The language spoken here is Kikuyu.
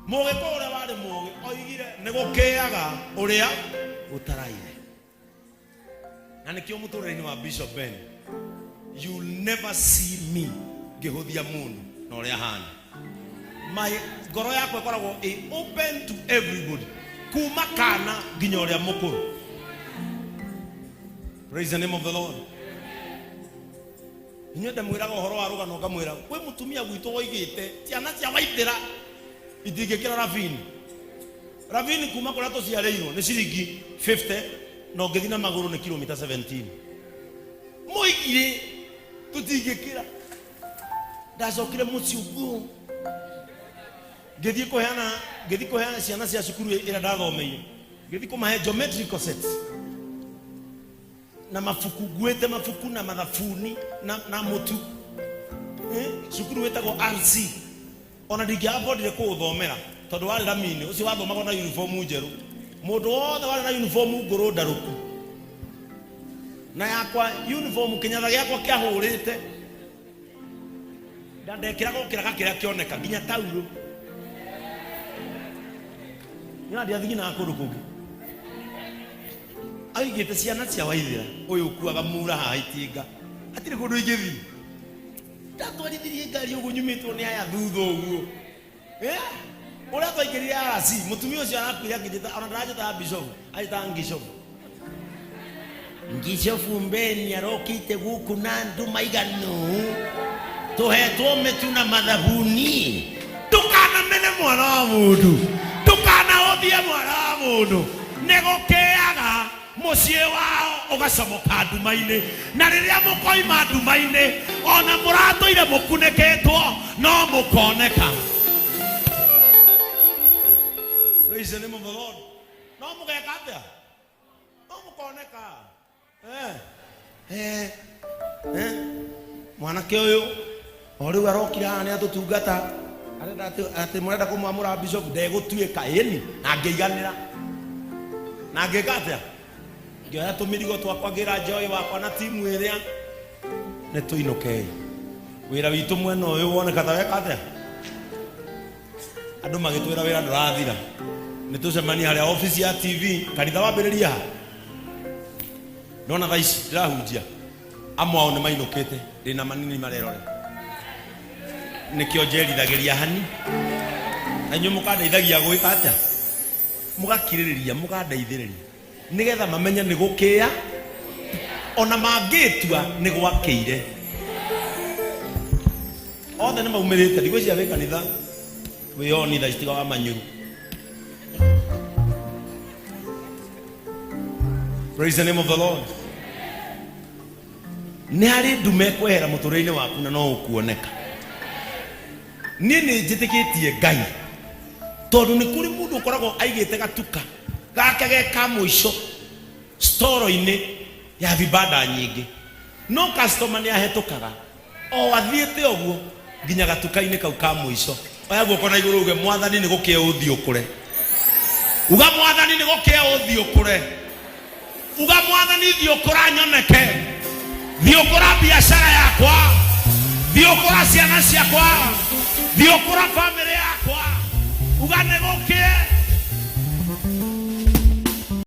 Mũgĩkũyũ ũrĩa warĩ mũgĩ oigire nĩ gũkĩaga ũrĩa ũtaraire. Na nĩkĩo mũtũrĩre-inĩ wa Bishop Ben, you'll never see me ngĩhũthia mũndũ na ũrĩa ahana. My ngoro yakwa ĩkoragwo ĩ open to everybody, kuma kana nginya ũrĩa mũkũrũ. Praise the name of the Lord. Inyuĩ ndamwĩraga ũhoro wa rũgano ngamwĩra kwĩ mũtumia gwitũ woigĩte ciana cia Waithĩra itingĩkĩra ravini. Ravini kuma kũrĩa tũciarĩirwo nĩ ciringi 50 na ũngĩthiĩ na magũrũ nĩ kilomita 17. Moigire tũtingĩkĩra. Ndacokire mũciĩ ũguo ngĩthiĩ kũheana ciana cia cukuru ĩrĩa ndathomeire, ngĩthiĩ kũmahe geometrical sets na mabuku, nguĩte mabuku na mathabuni na mũtu. Cukuru wĩtagwo RC, ona ndingĩabondire kũũthomera tondũ warĩ ramini ũcio wathomagwo na uniform njerũ. Mũndũ wothe warĩ na uniform ngũrũ ndarũku, na yakwa uniform kĩnyatha gĩakwa kĩahũrĩte na ndekĩraga o kĩraka kĩrĩa kĩoneka nginya taurũ nĩona ndiathiginaga kũndũ kũngĩ. Aigĩte ciana cia Waithĩra ũyũ ũkuaga mura haha itinga, hatirĩ kũndũ ingĩthiĩ. Ndatwarithirie ngari ũguo nyumĩtwo nĩ aya thutha ũguo. Ũrĩa twaingĩrire RC, mũtumia ũcio arakuire akĩnjĩta, ona ndaranjĩtaga bishop, anjĩtaga ngishofu. Ngishofu Mbeni arokĩte gũkũ na andũ maiganu tũhetwo mĩtu na mathabuni. Ndũkanamene mwana wa mũndũ, ndũkanahũthie mwana wa mũndũ. Nĩ gũkĩaga mũciĩ wao ũgacomoka nduma-inĩ, na rĩrĩa mũkoima nduma-inĩ, ona mũratũire mũkunĩkĩtwo no mũkoneka. Praise the name of the Lord. No mũgeka atĩa? No mũkoneka. Eh. Eh. Mwanake ũyũ o rĩu arokire haha nĩ atũtungata, arenda atĩ mũrenda kũmwamũra bishop, ndegũtuĩka ĩni na ngĩiganĩra na ngĩka atĩa, ngĩoya tũmĩrigo twakwa, ngĩra Joy wakwa na timu ĩrĩa nĩ tũinũkei. Wĩra witũ mwena ũyũ woneka ta weka atĩa, andũ magĩtwĩra wĩra ndũrathira, nĩ tũcemania harĩa ofici ya TV kanitha wambĩrĩria ha. Ndona thaa ici ndĩrahunjia, amwe ao nĩ mainũkĩte, ndĩna manini marerore, nĩkĩo njerithagĩria hani na inyuĩ mũkandeithagia gwĩka atĩa, mũgakirĩrĩria, mũkandeithĩrĩria nĩgetha mamenye nĩ gũkĩa, ona mangĩtua nĩ gwakĩire. Othe nĩ maumĩrĩte, ndigwĩciria wĩ kanitha wĩyoni thaa ici tiga wa manyuru. Praise the name of the Lord. Nĩ harĩ ndume ĩkwehera mũtũrĩre-inĩ waku na no ũkuoneka. Niĩ nĩ njĩtĩkĩtie Ngai tondũ nĩ kũrĩ mũndũ ũkoragwo aigĩte gatuka gake ge ka mũico storo-inĩ ya vibanda nyingĩ, no customer nĩ ahetũkaga o athiĩte ũguo nginya gatuka-inĩ kau ka mũico. Oya guoko na igũrũ uge, Mwathani, nĩ gũkĩe ũthiĩ ũkũre. Uga, Mwathani, nĩ gũkĩe ũthiĩ ũkũre. Uga, Mwathani, thiĩ ũkũra nyoneke, thiĩ ũkũra biacara yakwa, thiĩ ũkũra ciana ciakwa, thiĩ ũkũra bamĩrĩ yakwa. Uga nĩ gũkĩe.